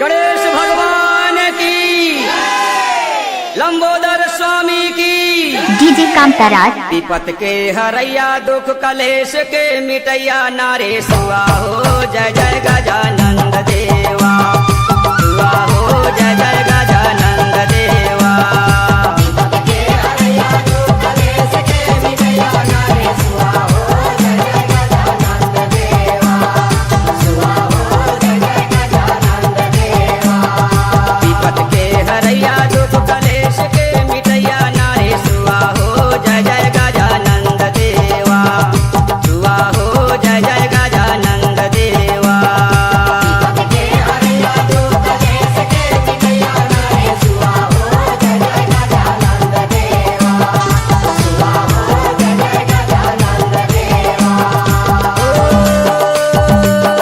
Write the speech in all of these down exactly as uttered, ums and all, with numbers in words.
गणेश भगवान की, लंबोदर स्वामी की। डीजे कामताराज। विपत के हरैया, दुख कलेश के मिटैया, नारेश्वर हो जय जय गजानंद देवा। स्वाहा हो जय जय गजानंद देवा। विपत के हरैया, दुख कलेश के मिटैया, नारेश्वर हो जय जय गजानंद देवा। स्वाहा हो जय जय गजानंद देवा।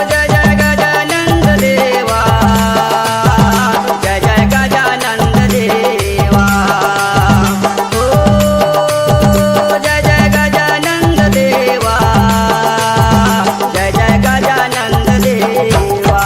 जय जय गजानंद देवा, जय जय गजानंद देवा। ओ जय जय गजानंद देवा, जय जय गजानंद देवा।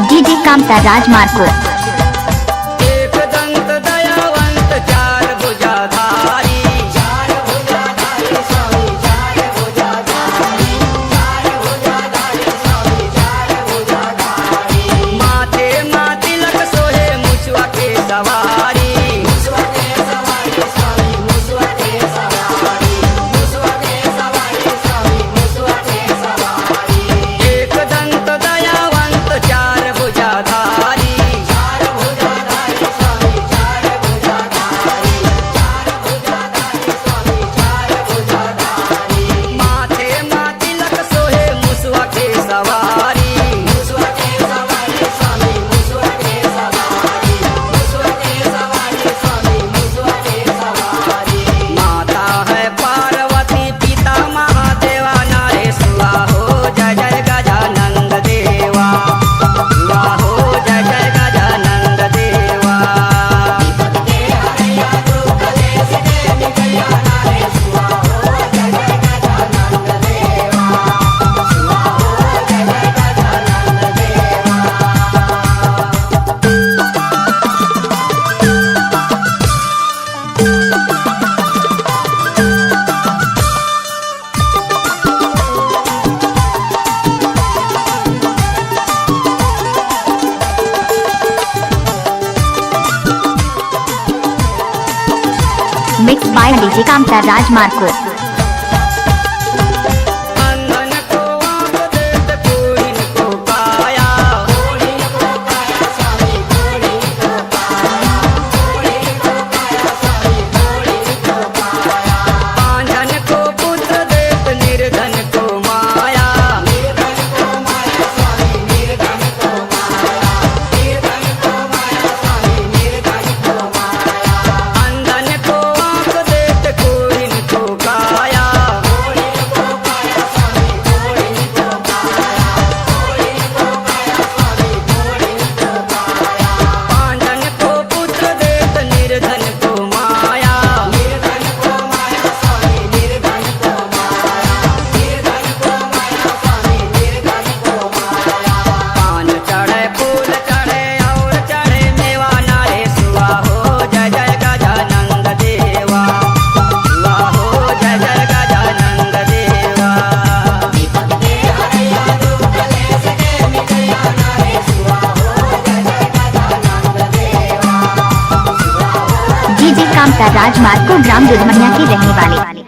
डीजे कामता राजमार्ग को। एक दंत दयावंत चार भुजाधारी। माथे मा तिलक सोहे मुसवा के सवारी। एक दंत दयावंत चार भुजाधारी। माथे मा तिलक सोहे मुसवा के सवारी। माता है पार्वती, पिता महादेवा, नारेश्वर हो जय जय गजानंद देवा। स्वाहा हो जय जय गजानंद देवा। Mixed by डीजे कामता राजमार्ग को। डीजे कामता राजमार्ग को, ग्राम दुधमनिया के रहने वाले।